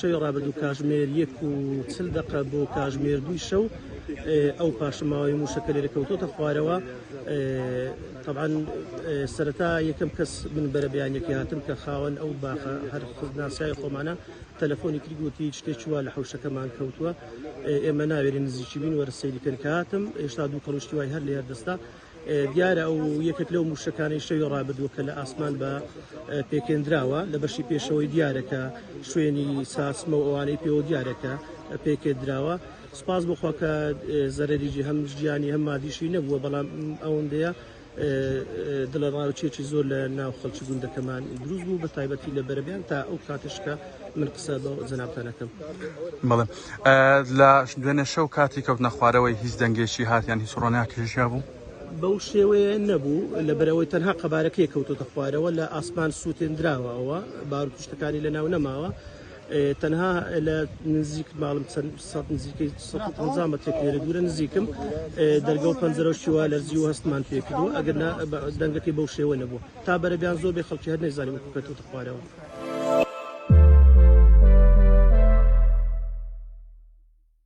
شەوی ڕابردوو کاژمێر 1:40 دەقە بۆ کاژمێر 2ی شەو ئەو پاشماوەی موشەکە لێرە کەوتۆتە خوارەوە. تەبعەن سەرەتا یەکەم کەس من بەرەبەیانیەکەی هاتم کە خاوەن ئەو باخە هەر ناسیاوی خۆمانە تەلەفۆنی کرد گوتی شتێکی وا لە حەوشەکەمان کەوتووە ئێمە ناوێرین نزیکی بین وەرە سەیری کەن کە هاتم هێشتا دوو کەڵوشتی وای هەر لێر دەستا دیارە ئەو یەکێک لەو موشەکانەی شەوی ڕابردووە کە لە ئاسمان بە پێکێندراوە لە بەشی پێشەوەی دیارە کە شوێنی ساسمە و ئەوانەی پێوە دیارە کە پێکێندراوە سوپاس بۆ خوا کە زەرەریی هەم گیانی هەم مادیشی نەبووە بەڵام ئەوەندەیە دڵەڕاوکێکی زۆر لە ناو خەڵکی گوندەکەمان دروست بوو بە تایبەتی لە بەرەبیان تا ئەو کاتش کە من قسە بە جەنابتان ئەکەم. بەڵێ لە دوێنێ شەو کاتی کەوتنە خوارەوەی هیچ دەنگێکی هات یان هیچ ڕۆناکێکی هەبوو؟ بەو شێوەیە نەبوو لەبەرئەوەی تەنها قەبارەکەی کەوتۆتە خوارەوە لە ئاسمان سووتێندراوە ئەوە باروت و شتەکانی لەناو نەماوە تەنها لە نزیک ماڵم چەند سەد نزیکەی 150 مەترێک لێرە دوورە نزیکم دەرگە و پەنجەرە و شیوا لەرزی و هەستمان پێکردووە ئەگەر نا دەنگەکەی بەو شێوە نەبوو تا بەرەبیان زۆر بێ خەڵکی هەر نەیزانی وەکو کەوتۆتە خوارەوە.